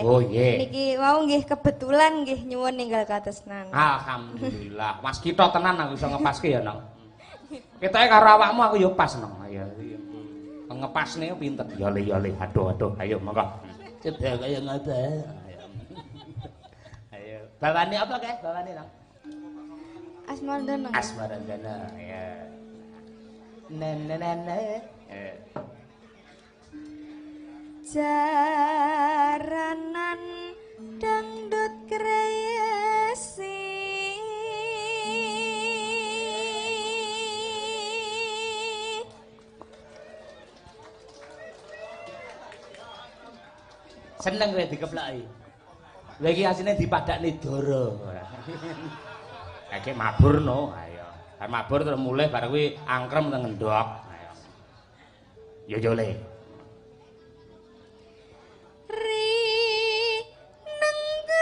Oh nggih. Niki wau nggih kebetulan nggih nyuwun ninggal katresnan. Alhamdulillah. Mas kita tenan aku iso ngepaske ya, Nong. Ketoke karo awakmu aku ya pas, Nong. Ayo. Ngepasne pinter. Ya le ya le. Aduh aduh. Ayo monggo. Coba kaya ngapa. Ayo. Bawane apa kae? Bawane, Nong? Asmarandana. Asmarandana. Ya. Nene. Jaranan dangdut kreyesi. Seneng kowe dikeplaki. Lha iki asline dipadakne dara. Kake mabur no, ayo. Bar mabur terus mulih bar kuwi angkrem nang ngendhok. Ayo. Yo yo le. Ri nenggendeng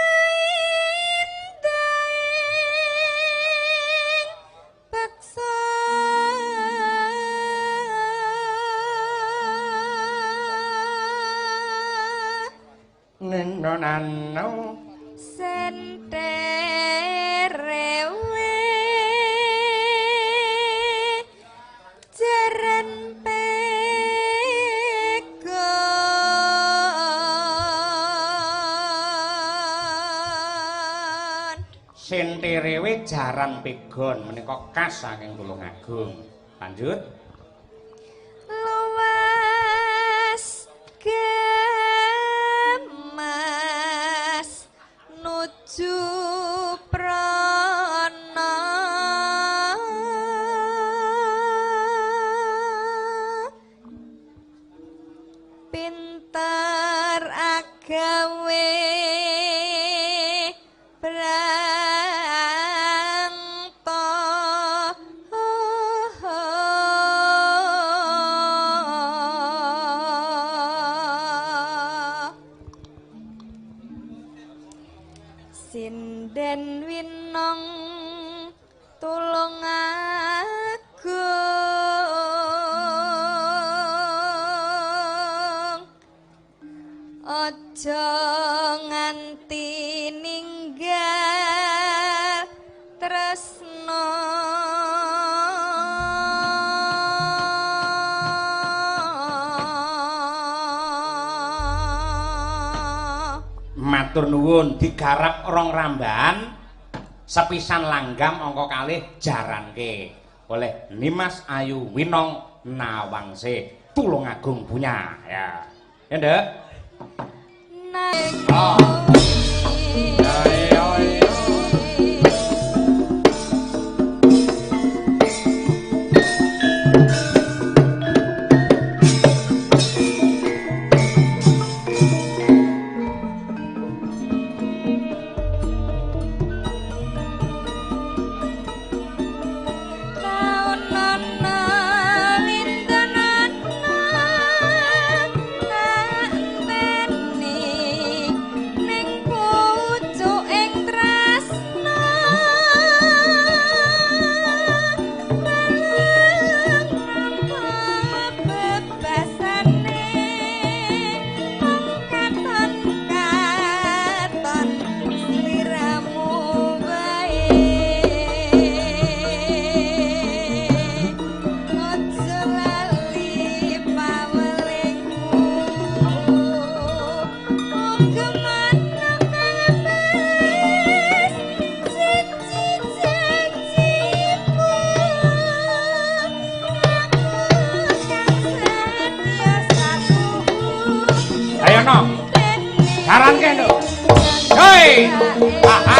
baksa Neno nano senterewe jaran pegon. Senterewe jaran pegon menika khas saking Tulungagung. Lanjut. Luas gemas nuju prana pinter agawe brangta. Sinden Winong Tulungagung aja nganti ninggal tresna. Matur nuwun digarap rong rambahan sepisan langgam angka kalih jaranke oleh Nimas Ayu Winong Nawangse Tulungagung punya ya. Ya Nduk. Oh. Ayo ayo. Taunana wintenana tak enteni ning pucuking tresna bareng bebasane mung katon katon sliramu wae aja lali pawelingmu muga manuk kang wis janji-janjimu aku kang setia satuhu. Ayo Nong. Jaranke Nduk. Hei. Aha. Ayo.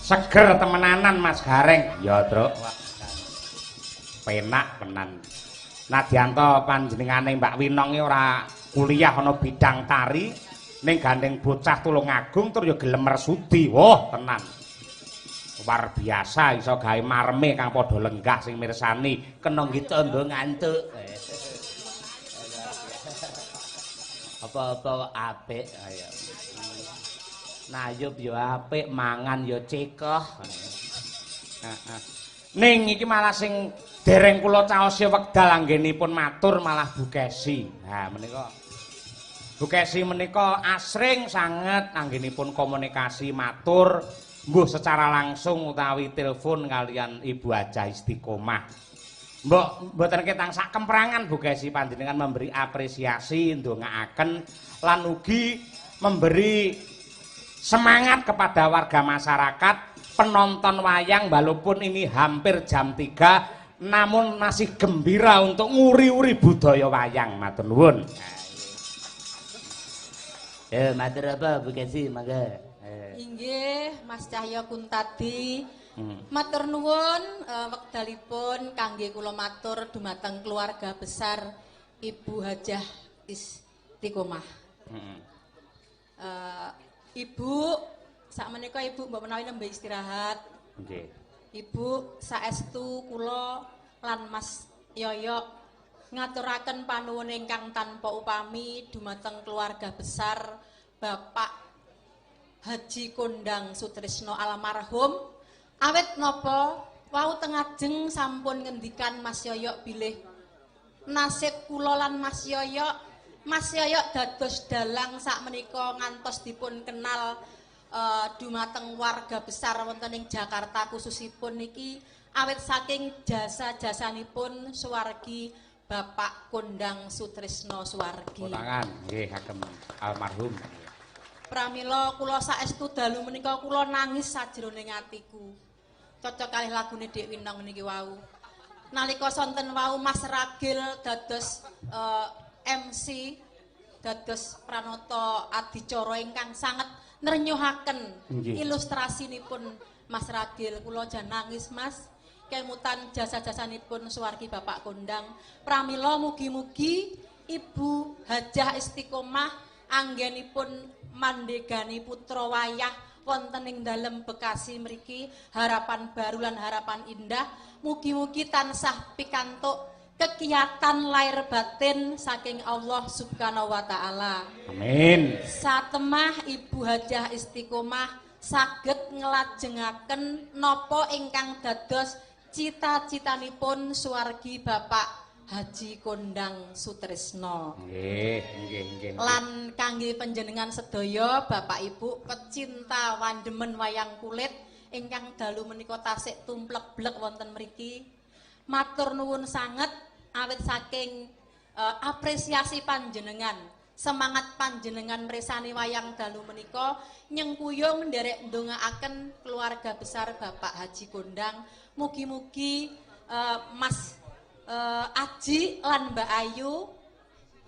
Seger temenanan Mas Gareng. Ya, Truk. Penak tenan. Nadyanto panjenengane Mbak Winong iki ora kuliah ana bidang tari, ning gandeng bocah Tulungagung tur ya gelem mersudi. Wah, tenan. Luar biasa iso gawe mareme kang padha lenggah sing mirsani kena nggih tandha ngantuk. Apa-apa kok apik ayo. Nayub ya apik, mangan ya cekoh. Heeh. Ning iki malah sing dereng kula caose wekdal anggenipun matur malah Bu Kesi. Ha menika Bu Kesi menika asring sanget anggenipun komunikasi matur mbuh secara langsung utawi telepon kalian Ibu Hajah Istiqomah. Mbok mboten ketang sak kemprangan Bu Kesi panjenengan memberi apresiasi ndongaaken lan ugi memberi semangat kepada warga masyarakat penonton wayang walaupun ini hampir jam 3 namun masih gembira untuk nguri-uri budaya wayang. Matur nuwun. Matur apa Bu Kesi mangga. Inggih Mas Cahyo Kuntadi. Matur nuwun wekdalipun kangge kula matur dumateng keluarga besar Ibu Hajah Istiqomah. Ibu sakmenika Ibu mbok menawi nembe istirahat. Nggih. Ibu saestu kula lan Mas Yoyok ngaturaken panuwun ingkang tanpa upami dumateng keluarga besar Bapak Haji Kondang Sutrisno almarhum. Awit napa wau teng ajeng sampun ngendikan Mas Yoyok bilih nasib kula lan Mas Yoyok, Mas Yoyok dados dalang sakmenika ngantos dipun kenal dumateng warga besar wonten ing Jakarta khususipun niki awit saking jasa-jasanipun suwargi Bapak Kondang Sutrisno Suwargi. Tangan nggih kagem almarhum. Pramila kula saestu dalu menika kula nangis sajroning atiku. Cocok kalih lagune Dik Winong niki wau. Nalika sonten wau Mas Ragil dados MC dados pranata adicara ingkang sanget nrenyuhaken ilustrasinipun Mas Ragil. Kula jan nangis Mas kemutan jasa-jasanipun suwargi Bapak Kondang. Pramila mugi-mugi Ibu Hajah Istiqomah anggenipun mandegani putra wayah wonten ing dalem Bekasi mriki harapan baru lan harapan indah mugi-mugi tansah pikantuk kegiatan lahir batin saking Allah Subhanahu wa taala. Amin. Satemah Ibu Hajah Istiqomah saged nglajengaken napa ingkang dados cita-citanipun suwargi Bapak Haji Kondang Sutrisno. Nggih, nggih, nggih. Lan kangge panjenengan sedaya Bapak Ibu pecinta wandemen wayang kulit ingkang dalu menika tasik tumplek-blek wonten mriki. Matur nuwun sanget awit saking apresiasi panjenengan, semangat panjenengan mresani wayang dalu menika nyengkuyung nderek ndongaaken keluarga besar Bapak Haji Kondang. Mugi-mugi Mas Aji lan Mbak Ayu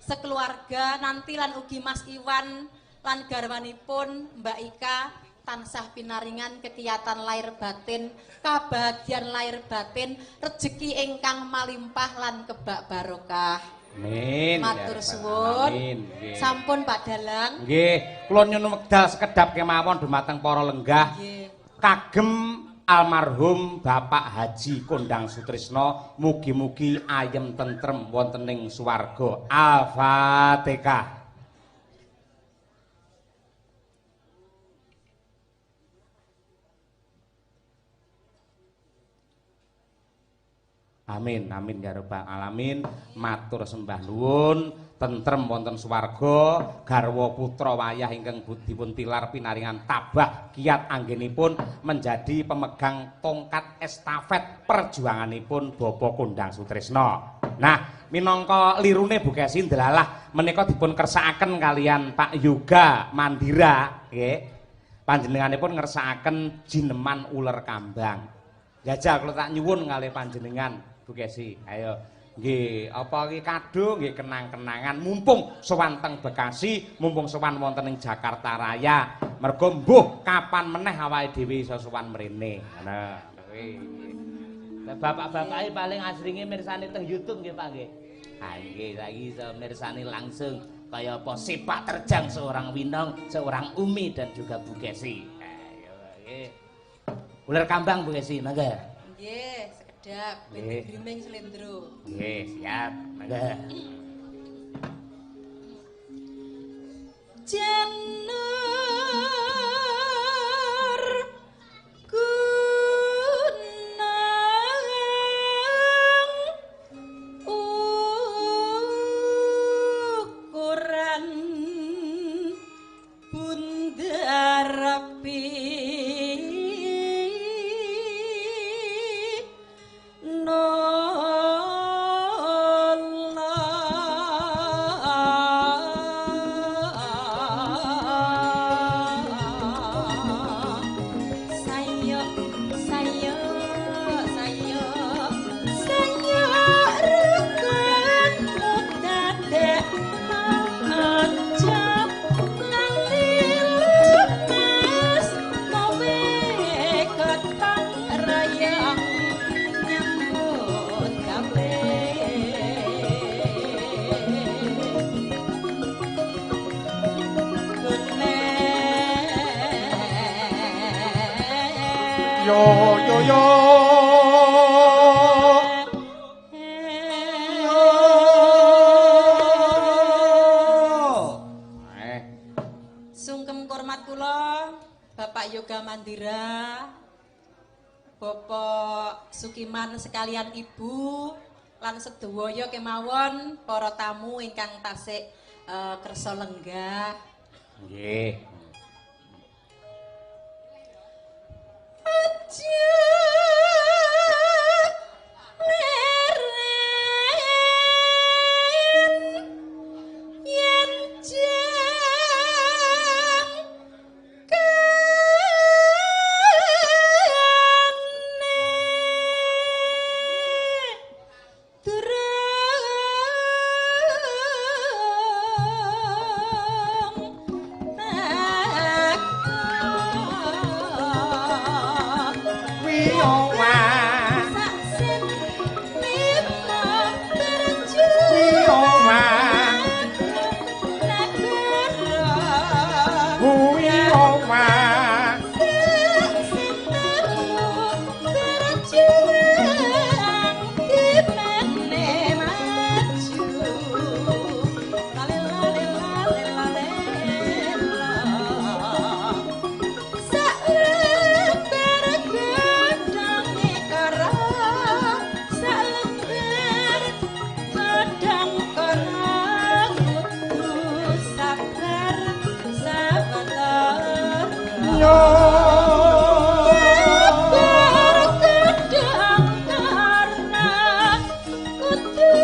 sekeluarga nanti lan ugi Mas Iwan lan garwanipun Mbak Ika tansah pinaringan kegiatan lahir batin, kabahagiaan lahir batin, rejeki ingkang malimpah lan kebak barokah. Amin. Matur suwun. Sampun Pak Dalang. Nggih, kula nyuwun wekdal sekedhap kemawon dumateng para lenggah. Kagem almarhum Bapak Haji Kondang Sutrisno mugi-mugi ayem tentrem wonten ing swarga. Al-Fatihah. Amin, amin ya rabbal alamin. Matur sembah nuwun, tentrem wonten swarga, garwa putra wayah ingkang dipun tilar pinaringan tabah kiat anggenipun menjadi pemegang tongkat estafet perjuanganipun Bapak Kondang Sutrisno. Nah, minangka lirune Bu Kesi ndelalah menika dipun kersakaken kalian Pak Yoga Mandira, nggih. Panjenenganipun ngersakaken jineman uler kambang. Jajal kula tak nyuwun kalih panjenengan Bu Kesi. Ayo Nggih, apa iki kado nggih kenang-kenangan mumpung sowan teng Bekasi, mumpung sowan wonten ing Jakarta Raya. Mergo mbuh kapan meneh awake dhewe iso sowan mrene. Ngono kuwi. Lah bapak-bapake paling asringe mirsani teng YouTube nggih Pak nggih. Ha nggih saiki iso mirsani langsung kaya apa sepak terjang seorang Winong, seorang Umi dan juga Bu Kesi. Ayo nggih. Uler kambang Bu Kesi, mangga. Nggih, sekedap ben griming slendro. Nggih, siap. Mangga. Janur gunang ukuran bundar rapi Yo yo yo. Sungkem hormat kula Bapak Yoga Mandira, Bapak Sukiman sekalian Ibu lan sedaya kemawon para tamu ingkang tasik kersa lenggah. Nggih. Aja leren yen jang kane durung teko Wiyowa saksen lima terjun wiyowa nagara wiyowa saksen telu berjuang dimene maju lale lale lale lale salembar godhong kara salembar godhong kara kudu sabar sawetara yo Sabar godhong kara kudu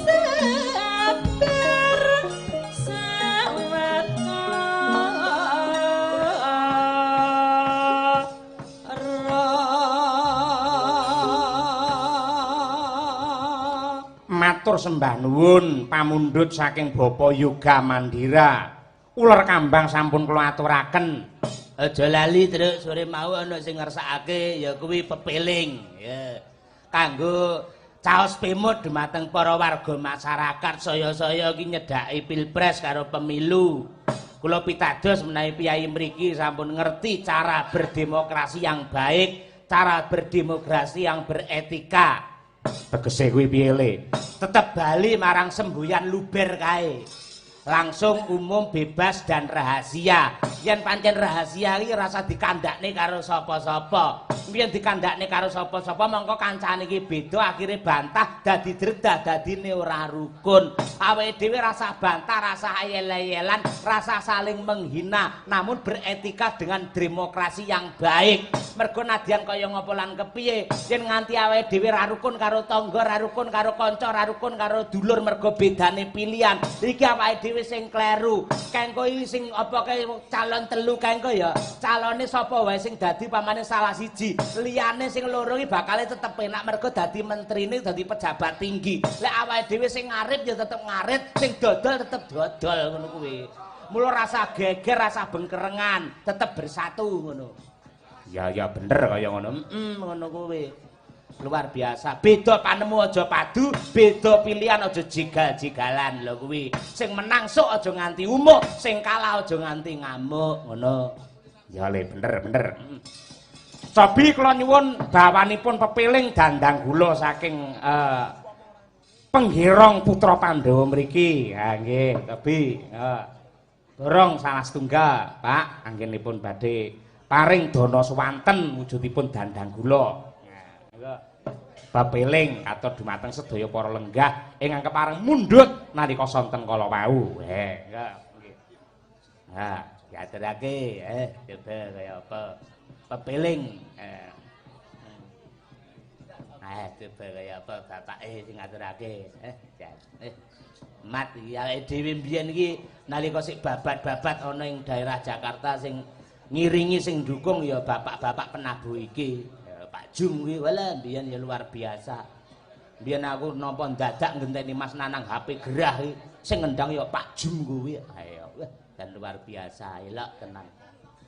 sabar sawetara. Matur sembah nuwun pamundhut saking Bapak Yoga Mandira. Uler kambang sampun kula aturaken. Aja lali Truk, sore mau ana sing ngersakake ya kuwi pepeling ya. Kanggo caos pemut dumateng para warga masyarakat saya-saya iki nyedhaki pilpres karo pemilu. Kula pitados menawi piyai mriki sampun ngerti cara berdemokrasi yang baik, cara berdemokrasi yang beretika. Tegese kuwi piye le? Tetep bali marang semboyan luber kae. Langsung umum bebas dan rahasia. Yen pancen rahasia iki rasa dikandakne karo sapa-sapa. Yen dikandakne karo sapa-sapa mongko kancane iki beda akhire bantah dadi dredah dadine ora rukun. Awake dhewe rasa bantah, rasa ayel-ayelan, rasa saling menghina, namun beretika dengan demokrasi yang baik. Mergo nadyan kaya ngapa lan kepiye, yen nganti awake dhewe ra rukun karo tangga, ra rukun karo kanca, ra rukun karo dulur mergo bedane pilihan, iki awake dhewe dhewe sing kleru. Kengko iki sing apa kae calon telu kengko ya. Calone sapa wae sing dadi pamane salah siji. Liyane sing loro iki bakale tetep penak mergo dadi menterine dadi pejabat tinggi. Lek awake dhewe sing ngarit ya tetep ngarit, sing dodol tetep dodol ngono kuwi. Mula rasa geger, rasa bengkerengan, tetep bersatu ngono. Ya ya bener kaya ngono. Ngono kuwi. Luar biasa. Beda panemu aja padu, beda pilihan aja jigal-jigalan lho kuwi. Sing menang sok aja nganti umuk, sing kalah aja nganti ngamuk ngono. Ya le bener bener. Cobi kula nyuwun bawanipun pepiling dandang gula saking Penggirong Putra Pandhawa mriki. Ha nggih, Cobi. Borong salah setunggal, Pak, anggenipun badhe paring dana swanten wujudipun dandang gula. Pepiling katur dumateng sedaya para lenggah ingkang kepareng mundhut nalika sonten kala wau. Nggih. Ha, diaturake, coba kaya apa. Pepiling. Coba kaya apa bapake sing ngaturake. Mat iki awake dhewe mbiyen iki nalika sik babat-babat ana ing daerah Jakarta sing ngiringi sing ndukung ya bapak-bapak penabuh iki. Pak Jum kuwi wala mbiyen ya luar biasa. Mbiyen aku nampa ndadak ngenteni Mas Nanang HP gerah iki sing ngendang ya Pak Jum kuwi. Ayo wah dan luar biasa elok tenan.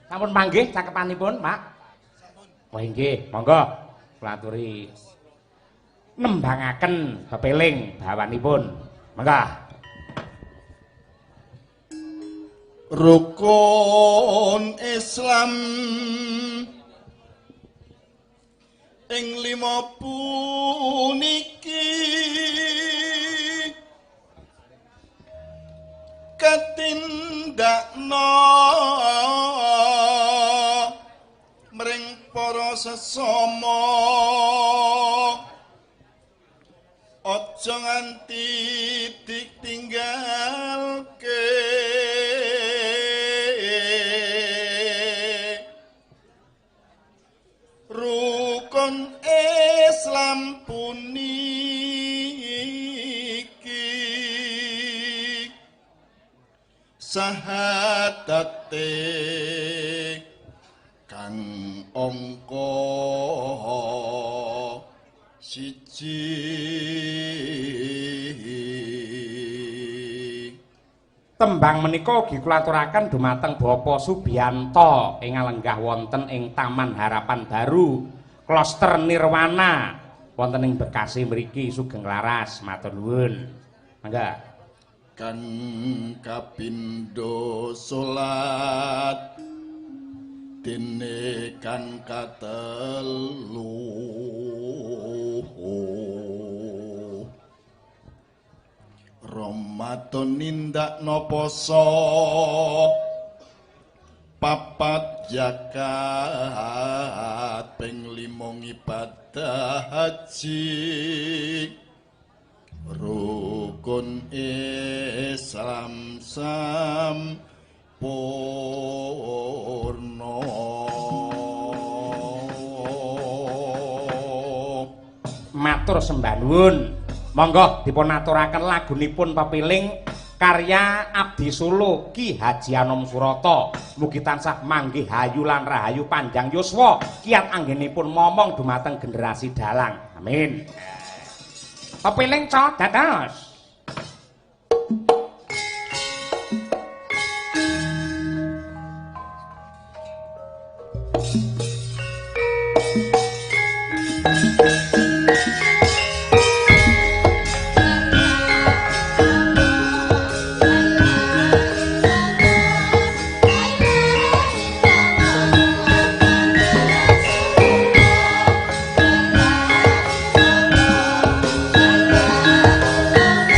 Sampun manggih cakepanipun, Pak. Sampun. Wah nggih, monggo kula aturi nembangaken pepeling bawanipun. Monggo. Rukun Islam ing lima puniki katindakno mring para sesama aja nganti ditinggalke. Rukun Islam puniki sahadate kang angka siji. Tembang menika ugi kula aturaken dumateng Bapak Subiyanto ing lenggah wonten ing Taman Harapan Baru, Kloster Nirwana wonten ing Bekasi mriki sugeng laras, matur nuwun. Mangga. Kang kapindho salat dene kang katelu Ramadan nindakno poso papat zakat ping lima ngibadah haji rukun Islam sampurna. Matur sembah nuwun. Monggo dipun aturaken lagunipun pepiling karya Abdi Solo Ki Haji Anom Surata. Mugi tansah manggih hayu lan rahayu panjang yuswa kiat anggenipun momong dumateng generasi dalang. Amin. Pepiling co dados. La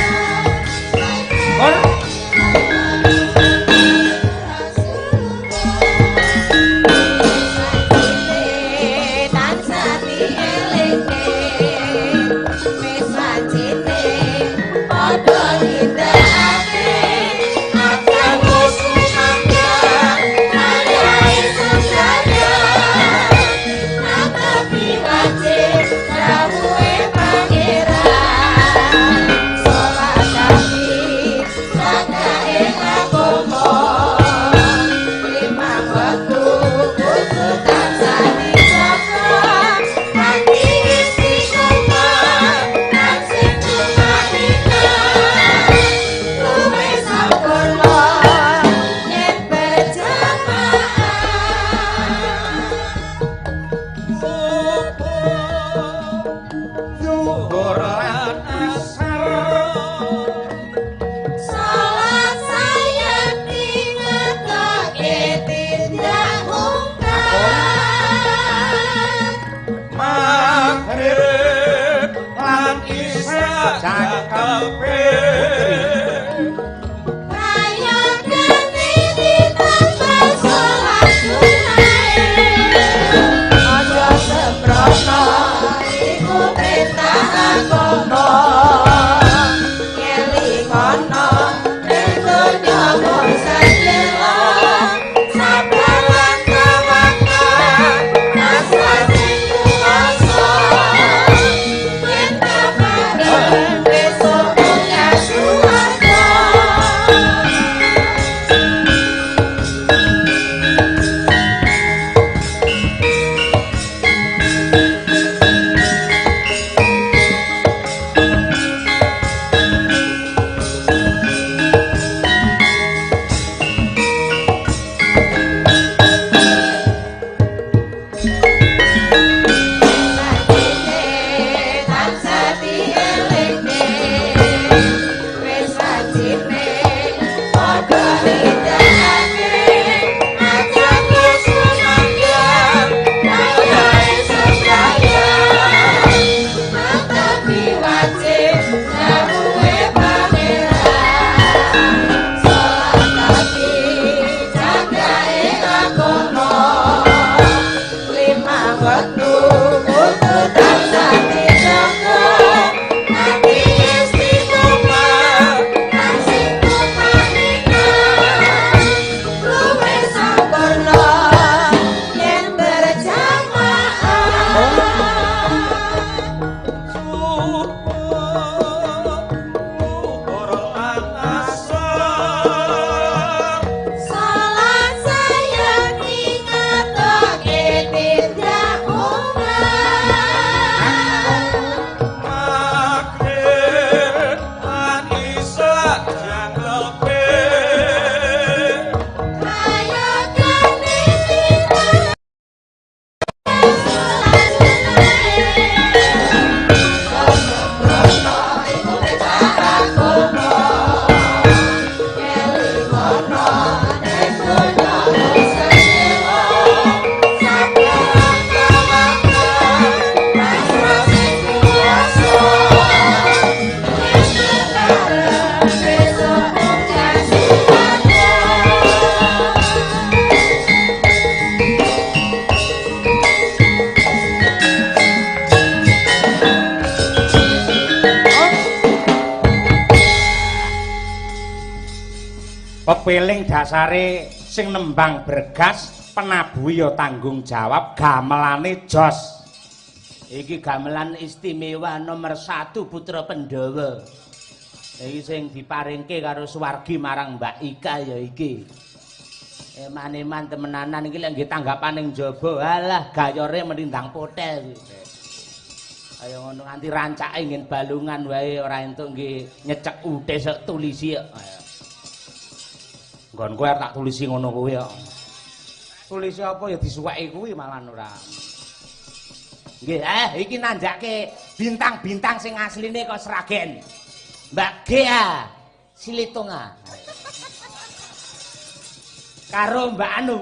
Subuh zuhur lan asar. Salat sayekti ngetoke tindak mungkar. Maghrib lan isya cakep. Prayogane ditambah salat sunah. Aja sembrono iku perintah agama. Ngelingono ning donya mung sedhela. Sabar lan tawakal rasa sing kuwasa. Yen kabareng besok munggah suwarga. Sajine tansah dielingne, wis wajibne padha nindakake. Aja kesunangan kaya sembrayang, netepi wajib dawuhe Pangeran. Salat ati jagae agama. Lima wektu kudu tansah dijaga, ati istiqomah tansih kumanikan. Luwih sampurna yen berjamaah. Subuh zuhur lan asar. Salat sayekti ngetoke tindak mungkar. Maghrib lan isya jangkepe. Prayogane ditambah salat sunah. Sembrono iku perintah agama. Ngelingono ning donya mung sedhela. Sabar lan tawakal rasa sing kuwasa. Yen kebareng besok munggah suwarga. Pepeling dasare sing nembang bergas, penabuhe ya tanggung jawab, gamelane jos. Iki gamelan istimewa nomor 1 Putra Pandhawa. Iki sing diparingke karo Suwargi marang Mbak Ika ya iki. Eman-eman temenanan iki lek nggih tanggapan ning jaba, alah gayore menindang potel. Kaya ngono nganti rancake nggen balungan wae ora entuk nggih nyecek utes kok tulisi kok. Ayo. Nggon kowe arep tak tulisi ngono kuwi kok. Tulisi apa ya disuweki kuwi malan ora. Nggih, iki nanjake bintang-bintang sing asline kok Sragen. Mbak Gea Silitonga. Karo Mbak Anu,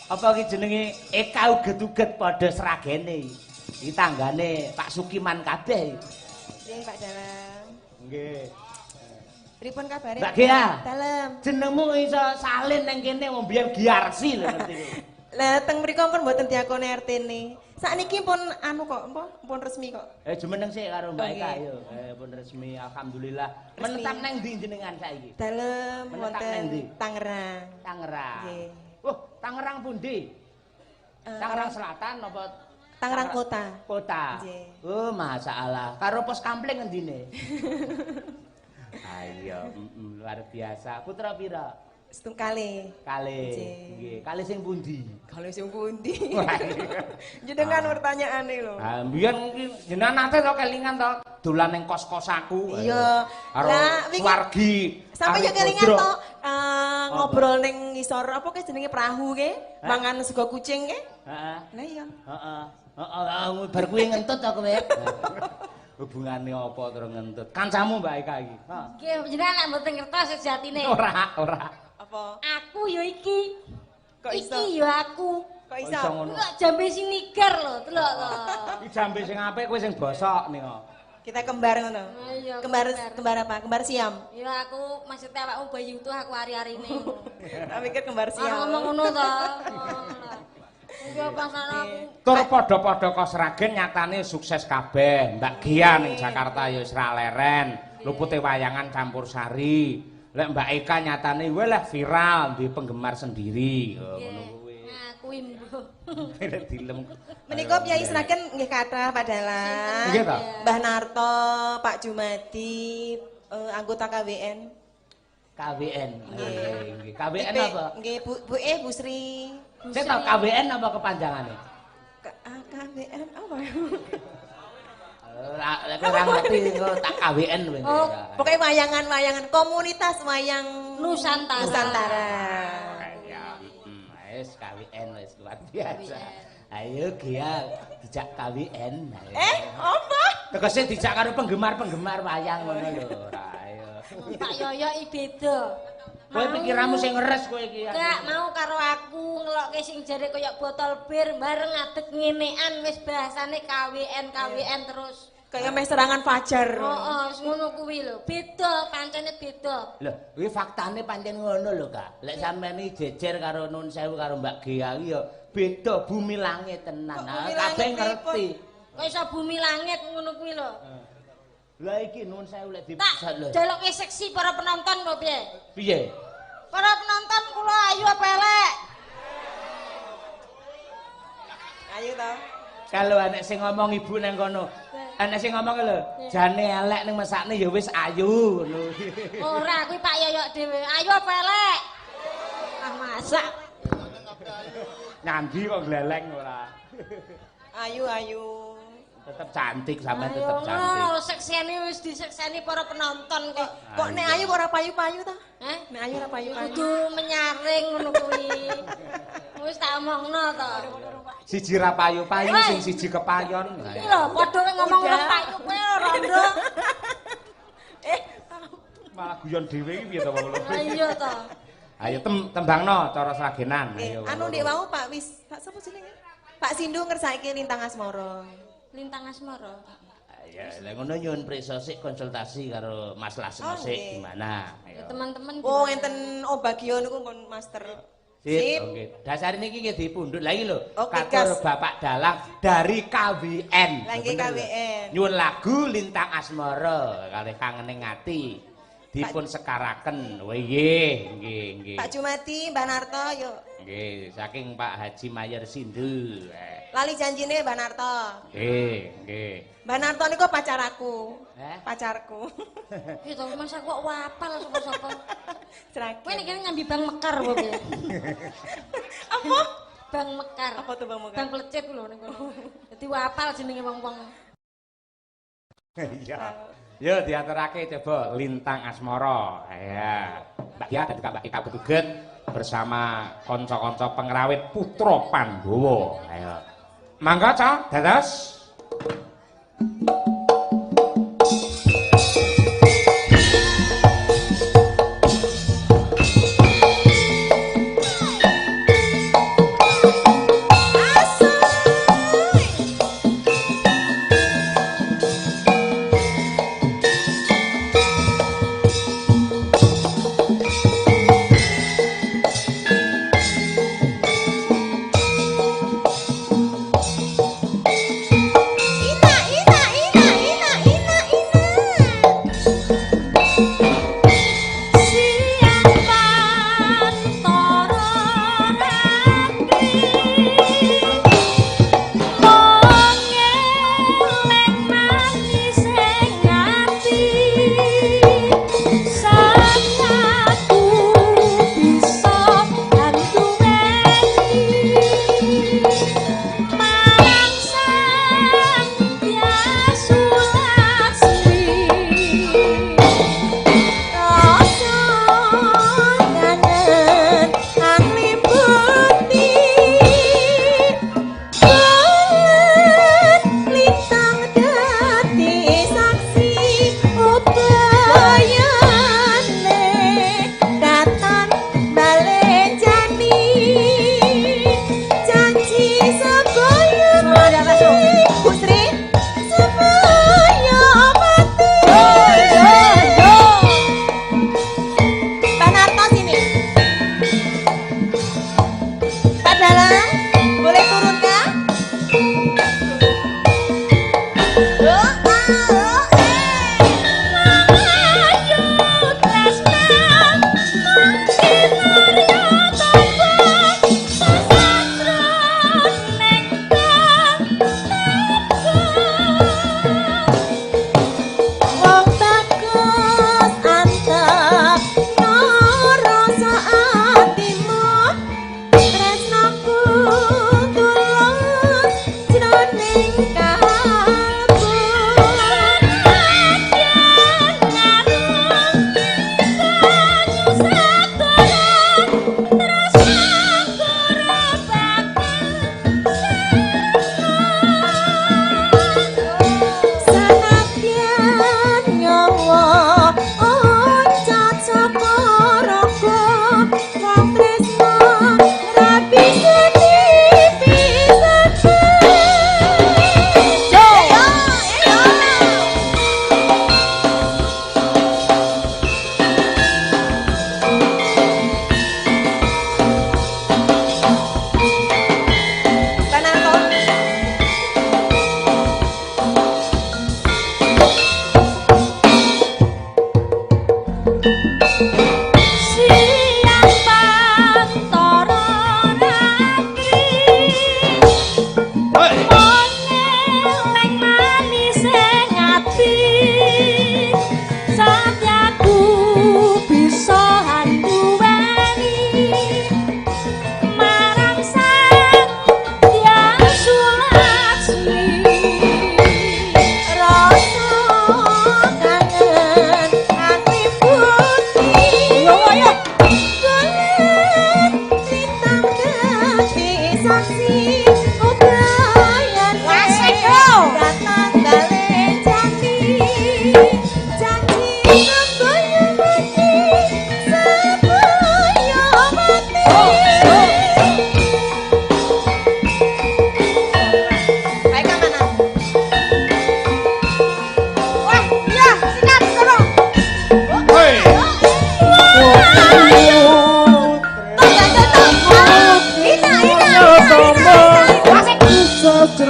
apa iki jenenge Eka Uget-uget padha Sragene. Iki tanggane Pak Sukiman kabeh. Nggih, Pak Dalang. Nggih. Pripun kabare? Mbak Gea. Dalem. Jenengmu iso salin nang kene wong biyen Giarsi lho ngerti kowe. Lah teng mriku pun mboten diakoni RT-ne. Sakniki pun anu kok, apa? Pun resmi kok. Jumeneng sik karo Mbak Oh, Eka nggih. yo. Pun resmi alhamdulillah. Resmi. Menetap nang ndi jenengan saiki? Dalem Menetap wonten nang ndi? Tangerang. Tangerang. Nggih. Wah, Tangerang pundi? Tangerang Selatan apa Tangerang Kota. Kota. Nggih. Oh, masalah. Karo pos kampling ngendine? Ayo, luar biasa. Putra pira? Setungkale. Kali. Nggih. Nggih, kali sing pundi? Kali sing pundi? Jenengan pertanyaane lho. Ah, mbiyen mungkin jenengan nate to kelingan to dolan ning kos-kos aku. Iya. Karo Lah, wingi- Suwargi. Sampai yo karo kelingan Bodro. to ngobrol ning ngisor apa ke jenenge perahu ke? Mangan sego kucing ke? Heeh. Lah iya. Heeh. Heeh, bar kuwi ngentut to kowe. Hubungane apa terus ngentut? Kancamu Mbak Eka iki. Nggih, jenengan lek mboten ngertos sejatine. Ora, ora. Apa? Aku ya iki. Kok iso? Iki ya aku. Kok iso? Ngono? Kok jambe sinigar lho, delok to. Iki jambe sing apik kowe sing bosok nika. Kita kembar ngono. Iya, Kembar kembar apa? Kembar siam. Ya aku maksudnya awakmu bayi utuh aku ari-arine. Tak pikir kembar Ora siam. ngomong ngono to. Ya pasane aku. Tur padha-padha kok Sragen nyatane sukses kabeh. Mbak Gia ning Jakarta ya wis ra leren, lupute wayangan campur sari. Lek Mbak Eka nyatane welah viral duwe penggemar sendiri. Oh, ngono kuwi. Ngaku mbuh. Dilem. Menika Kyai Sragen nggih kathah Pak Dalang. Nggih ta? Mbah Narto, Pak Jumadi, anggota KWN. KWN. Nggih. KWN apa? Nggih, Bu Bu Bu Sri. Saya tau KWN apa kepanjangane? KWN apa? Ora ora ngerti engko tak KWN kowe. Oh, pokoknya wayangan-wayangan komunitas wayang Nusantara. Nusantara. Ya, wis KWN wis luar biasa. Ayo Gia dijak KWN. Eh, apa? Tegese dijak karo penggemar-penggemar wayang ngono lho. Ora ayo. Pak Yoyo i beda. Kowe pikiranmu sing ngeres kowe iki. Gak mau karo aku ngelokke sing jare kaya botol bir bareng ngadeg ngenean wis bahasane KWN KWN terus. Kaya meh serangan fajar. Heeh, wis ngono kuwi lho. Beda, pancene beda. Lho, kuwi faktane pancen ngono lho, Kak. Lek sampeyan iki jejer karo nun sewu karo Mbak Gia iki ya beda bumi langit tenan. Kabeh ngerti. Kok iso bumi langit ngono kuwi lho. Lah iki nun sewu lek dipusat lho. Tak delokke seksi para penonton kok piye? Piye? Para penonton kula ayu apa elek? Ayu to. Kalau anek sing ngomong ibu nang kono, anek sing ngomong lho, jane elek ning mesakne ya wis ayu ngono. Ora, kuwi Pak Yoyok dhewe. Ayu apa elek? Ah masak. Nyandi kok gleleng ora. Ayu ayu. Tetep cantik sampean tetep cantik. Ayo, sekseni wis disekseni para penonton kok. Kok nek ayu kok ora payu-payu ta? Heh? Nek ayu ora payu-payu. Kudu menyaring ngono kuwi. Wis tak omongno to. Siji ra payu-payu sing siji kepayon. Iki lho padha kowe ngomong ora payu kowe rondo. Malah guyon dhewe iki piye to wong lho. Iya to. Ayo tembangno cara Sragenan. Ayo. Anu ndek wau Pak Wis, Pak sapa jenenge? Pak Sindu ngersake Lintang Asmara. Lintang Asmara. Ya, lha ngono nyuwun prisa sik konsultasi karo Mas Lasno sik gimana. Ya teman-teman. Oh, enten Obagio niku pun master. Sip. Oke. Dasar niki nggih dipundhut. Lah iki lho, katur Bapak Dalang dari KWN. Lah nggih KWN. Nyuwun lagu Lintang Asmara kalih kangening ati. Dipun sekaraken. Oh nggih, nggih, nggih. Pak Jumadi, Mbah Narto yuk. Nggih, saking Pak Haji Mayer Sindu. Lali janjine Mbah Narto. Nggih, nggih. Mbah Narto niku pacar aku. Pacarku. Piye to Mas aku kok wapal sapa-sapa. Sragen. Kowe nek kene nyambi Bang Mekar apa piye? Apa? Bang Mekar. Apa tuh Bang Mekar? Bang Plecit lho ning kono. Dadi wapal jenenge wong-wong. Iya. Yo diaturake coba Lintang Asmara. Ya. Mbak Gia dan juga Mbak Eka Betuget bersama kanca-kanca pengrawit Putra Pandhawa. Ayo. Mangga Cak, dados. Asik.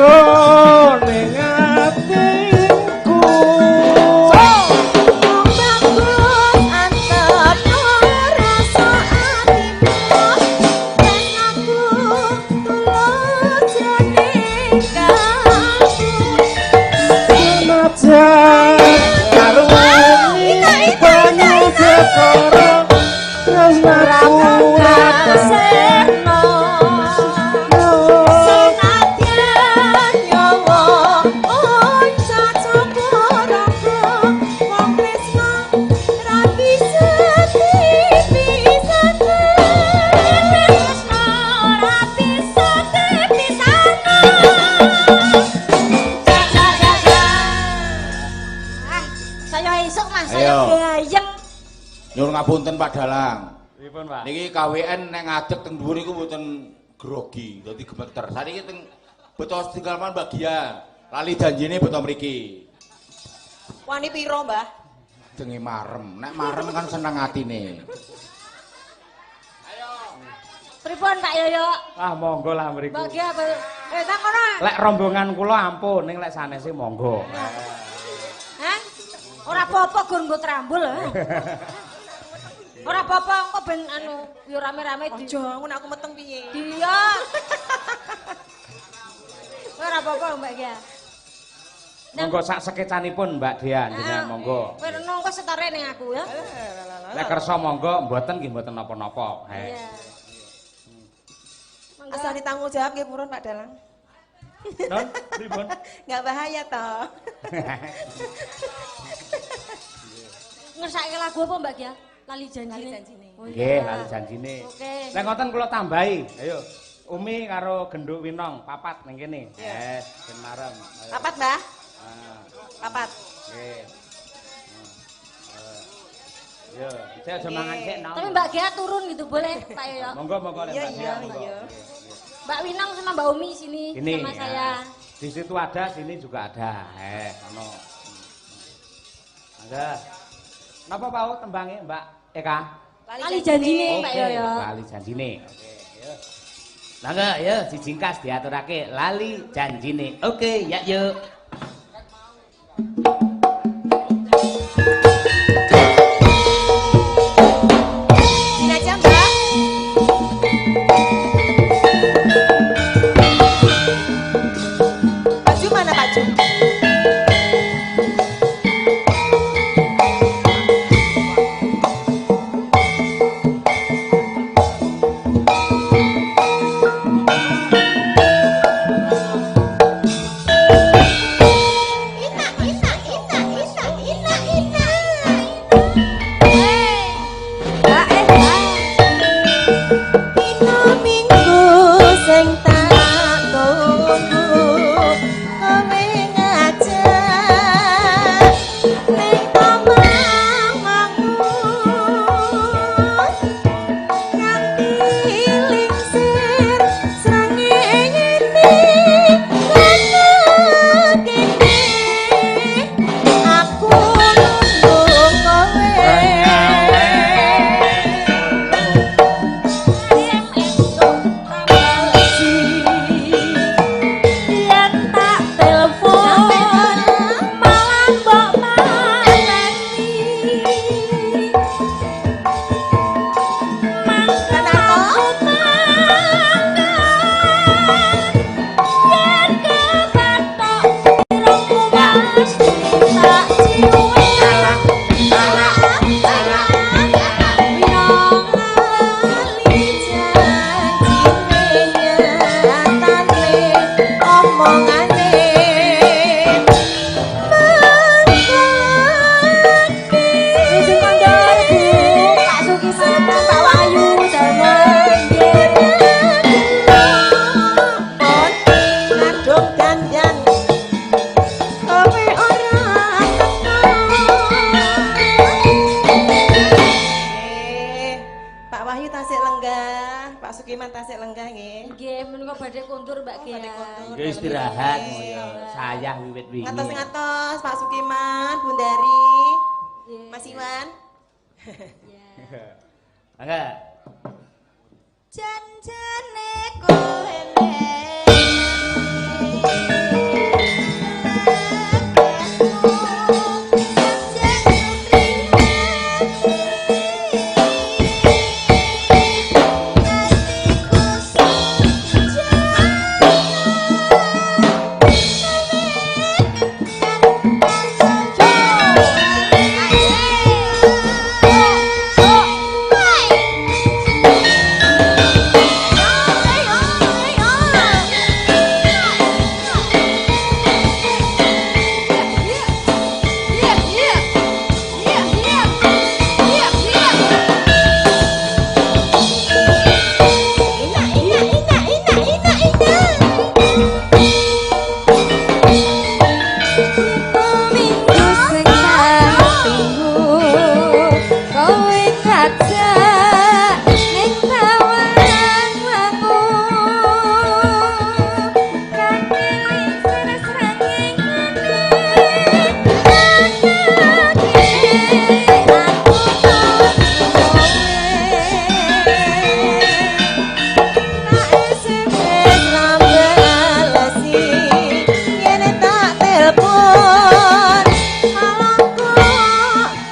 Jroning atiku Bagus antep rasa atimu dan aku tulus jroning kalbu. Senajan karo banyu perkara tresnaku ora Seno. Senadyan nyawa unca cakaraga wong tresna ra bisa dipisahno. Tresno ora bisa dipisahno. Ja ja ja ja. Ah, saya esuk Mas, saya Ayo. gayeng. Nyuwun ngapunten Pak Dalang. Pripun, Pak? Niki KWN nek ngadeg teng dhuwur niku mboten grogi, dadi gemeter. Saniki teng beto tinggal man Mbak Gia. Lali janjine beto mriki. Wani piro, Mbah? Jenenge marem. Nek marem kan seneng atine. Pripun Pak Yoyo? Ah, monggo lah mriku. Mbak Gia tak kono. Lek rombongan kula ampun, ning lek sanese monggo. Hah? Ora apa-apa gur nggo trambul. Ora apa-apa engko ben anu yo rame-rame di. Aja, ngono aku meteng piye? Dia. Ora apa-apa Mbak Gia. Monggo sak sekecanipun Mbak Dian jenengan monggo. Kowe reno engko setore ning aku ya. Lek kersa monggo, mboten nggih mboten napa-napa. Iya. Monggo. Asal ditanggung jawab nggih purun Pak Dalang. Non, pripun? Enggak bahaya toh. Ngersake lagu apa Mbak Gia? Lali janjine. Lali janjine. Oh, iya. Nggih, lali janjine. Oke. Lek ngoten kula tambahi. Ayo. Umi karo Genduk Winong papat ning kene. Iya. Ben marem. Ayo. Papat, Mbah? Ah, Papat. nggih. Yo, saya aja mangan sik, Nong. Tapi Mbak Gia turun gitu boleh Pak Yoyo. Monggo monggo lek Iya, Mbak Gia, iya, monggo. iya. Mbak Winong sama Mbak Umi sini Ini sama ya. saya. Di situ ada, sini juga ada. Ono. Mangga. Napa pau tembange Mbak Eka? Lali janjine Pak Oke, Yoyo. Lali janjine. Oke, yo. Mangga yo dijingkas diaturake lali janjine. Oke, ya yuk. Sini aja, Mbak. Pak Ju mana Pak Ju? Ina, ina, ina, ina, ina, ina. Mbak eh. Dina minggu sing tak tunggu kowe ngajak ning omahmu nganti lingsir srengenge kono kene aku nunggu kowe. Yen tak telepon malah mbok mateni. Mangkel aku mangkel yen kebatok irungku mesti tak ciume. Winong Lali janjine nyatane omongane mengkake Sing kandhane Bu, Pak Sukiman, Pak Wahyu, Darmo, nggih. Pon nadung dandan Istirahat ya. Sayah wiwit wingi. Ngatos-ngatos Pak Sukiman, Bundari, Mas Iwan. Mangga. Janjane kowe.